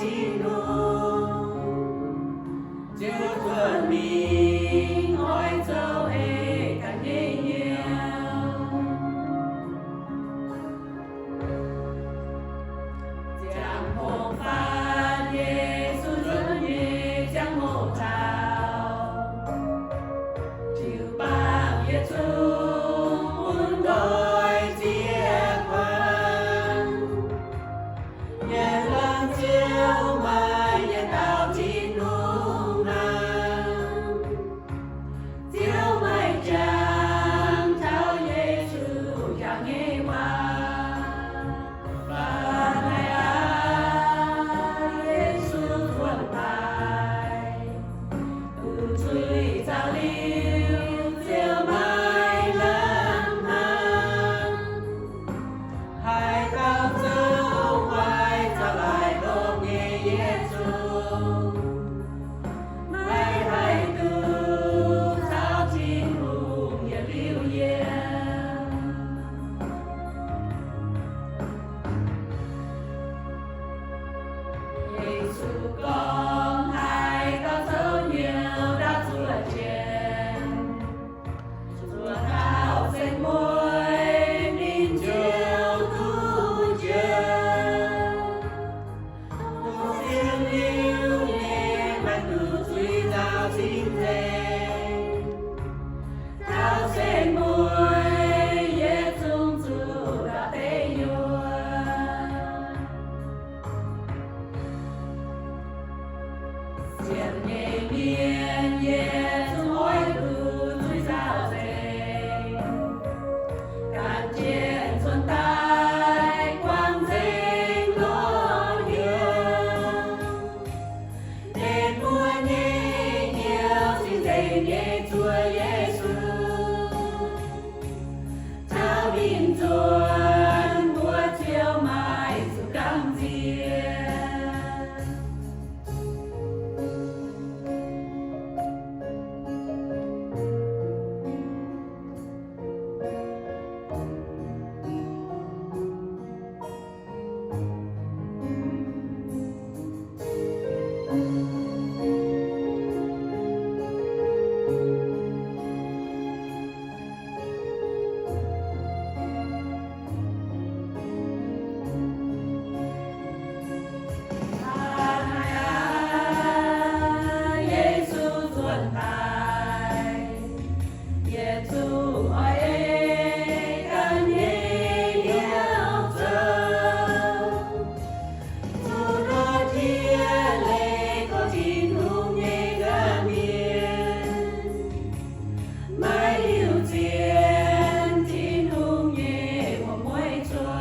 Tin-Hungh, ziouc zuotc mingh oix zoux eix ganh nyei hnyouv. Ziangh hoc faanv Yesu nzuonx nyei ziangh hoc taux, ziouc baamh yietc zungv bun nqoi ziex kuanx. Mienh laanh ziouc maaih yietc dauh Tin-Hungh hnangv. Ziouv maaih jangx taux Yesu jangx nyei waac. Faanv haic aqv, Yesu zuotc daaih, duqv zuiz zaaux liuz ziouc maaih lamh hnangv. Haaix dauh zoux guai caux laaic longx nyei yietc zungv, maiv haih duqv caux Tin-Hungh yietc liuz yiem. Yesu gorngv, haaix dauh zoux hnyouv ndaauv zuoqc jienv, zuoqc taux cien-mueiz ninh ziouc duqv njoux. Duqv sienx liuz nyei maiv duqv zuiz nzaaux cing-nzengc. Taux cien-mueiz yietc zungv zuqc ndortv deic nyuoqc. Sienx nyei mienh yietc zungv oix duqv zuiz nzaaux nzengc, gan jienv cuotv daaih guangc nzengc lorz hnyouv. Deix mbuo nyei hnyouv cing-nzengc nyei zuov Yesu, taux ninh nzuonx mbuo ziouc maaih zuqc gamh nziex. Yesu nzuonx daaih, yietc zungv oix ei ganh nyei hnyouv zoux. Zuqc ndortv jiex leih gorngv Tin-Hungh nyei ga'mienh, maiv liuz zien Tin-Hungh nyei muoz-mueiz cuotv.